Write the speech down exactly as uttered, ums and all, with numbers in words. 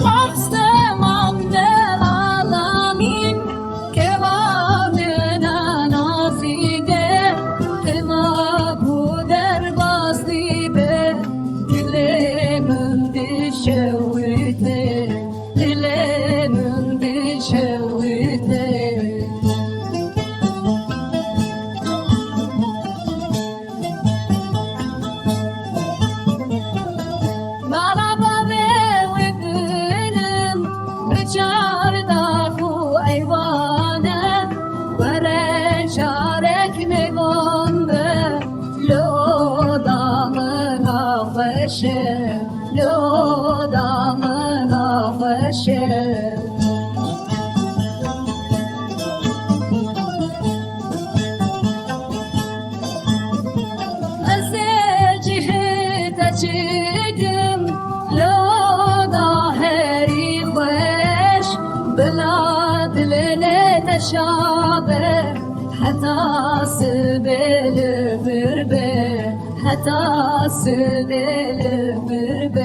Mavsteman del alamin, kevanena nazide, kema bu derbas dibe, dilê min dişewite, dilê min dişewite. Mala bavê wê dinim, bi çardax û eywane, were carek mêvan be, loda min a xweş e, loda min a xweş e. Ez ê cihê te çêkim, loda herî xweş, bila dilê te şa be, heta sibê li vir be, heta sibê li vir be.